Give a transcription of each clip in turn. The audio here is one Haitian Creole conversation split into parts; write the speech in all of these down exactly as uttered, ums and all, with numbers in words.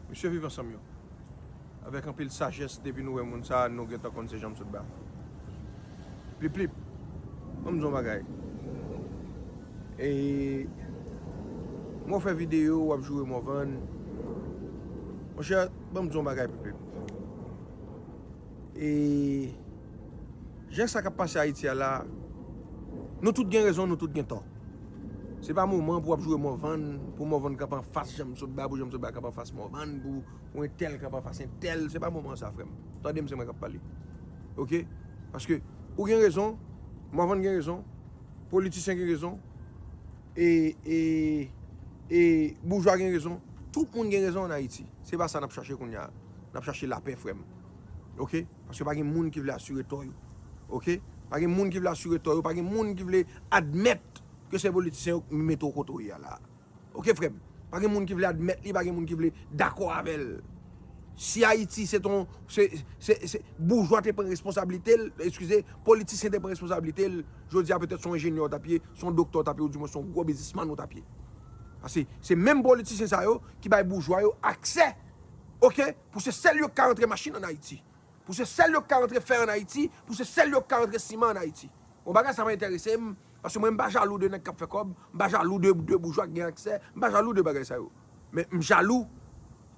Mesye Viv Ansanm yo, avèk anpil sajès, depi nou wè moun sa a, nou gentan konn se Janm Sotba. Plip plip, ban m di yon bagay. E mwen fè videyo, w ap joure Morvan. Monchè, ban m di yon bagay, Plip plip. E jan sa k ap pase Ayiti a la, nou tout gen rezon, nou tout gen tò. Se pa moman pou w ap joure Morvan, pou Morvan kanpe anfas Janm Sotba, pou Janm Sotba kanpe anfas Morvan, pou, pou entèl kanpe anfas entèl. Se pa moman sa, frè m. Tande m, se mwen k ap pale. Oke? Paske ou gen rezon, Morvan gen rezon, politisyen gen rezon, e, e, e boujwa gen rezon. Tout moun gen rezon ann Ayiti. Se pa sa n ap chache kounye a. N ap chache lapè, frè m. Oke? Paske pa gen moun ki vle asire tò yo. Oke? Pa gen moun ki vle asire tò yo. Pa gen moun ki vle admèt ke se politisyen yo ki mete w kote w ye a la. Oke, frè m? Pa gen moun ki vle admèt li, pa gen moun ki vle dakò avè l. Si Ayiti se ton, se, se, se, boujwa te pran responsablite l, eskize, politisyen te pran responsablite l, jodi a petèt se yon enjenyè w t ap ye, se yon doktè w t ap ye, oudimwen se yon gwo biznismann w t ap ye. Paske se menm politisyen sa yo ki bay boujwa yo aksè, oke, pou se sèl yo k ka rantre machin ann Ayiti. Pou se sèl yo k ka rantre fè ann Ayiti, pou se sèl yo k ka rantre siman ann Ayiti. Bon, bagay sa pa enterese m, paske mwen m pa jalou de nèg k ap fè kòb, m pa jalou de, de boujwa k gen aksè, m pa jalou de bagay sa yo. Men m jalou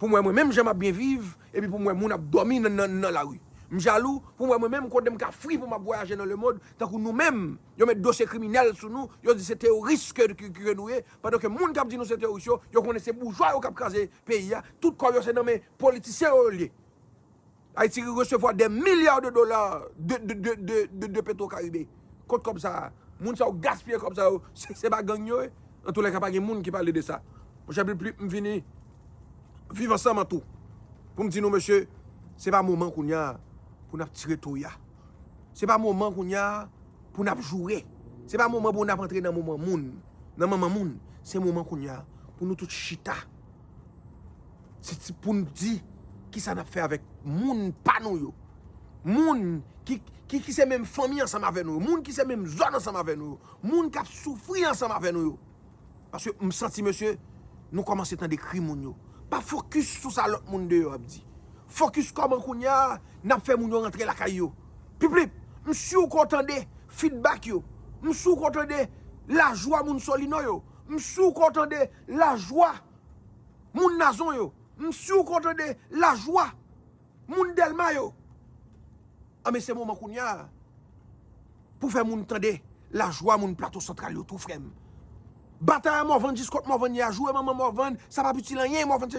pou m wè mwen menm jan m ap byen viv, epi pou m wè moun ap dòmi nan, nan, nan lari. M jalou pou m wè mwen menm kote m ka fri pou m ap vwayaje nan lemonn, tankou nou menm, yo met dosye kriminèl sou nou, yo di se teyoris ke, ke, ke nou ye, pandan ke moun k ap di nou se teyoris yo, yo konnen se boujwa yo k ap kraze peyi a, tout kòb yo se nan men politisyen yo yo l ye. Ayiti resevwa des milliards de dollars de, de, de, de, de, de Petro Caribe. Kot kòb sa a? Moun sa yo gaspiye kòb sa yo. Se, se pa gang yo ye? Antoulèka, pa gen moun ki pale de sa. Monchè, Plip plip, m vini Viv Ansanm an tou. Pou m di nou, mesye, se pa moman kounye a pou n ap tire toya. Se pa moman kounye a pou n ap joure. Se pa moman pou n ap antre nan moman moun, nan manman moun. Se moman kounye a pou nou tout chita. Se ti pou n di kisa n ap fè avèk moun pa nou yo. Moun ki, ki, ki se menm fanmi ansanm avè nou yo. Moun ki se menm zòn ansanm avè nou yo. Moun k ap soufri ansanm avè nou yo. Paske m santi, mesye, nou kòmanse tande kri moun yo. Pa fokis sou sa lòt moun deyò ap di. Fokis kòman kounye a n ap fè moun yo rantre lakay yo. Plip plip, m si w ko tande feedback yo. M si w ko tande lajwa moun Solino yo. M si w ko tande lajwa moun Nazon yo. M si w ko tande lajwa moun Dèlma yo. Anben, se moman kounye a pou fè moun tande lajwa moun Plato Santral yo tou, frè m. Batay a Morvan, jis kot Morvan ye a, joure manman Morvan, sa p ap itil anyen, Morvan se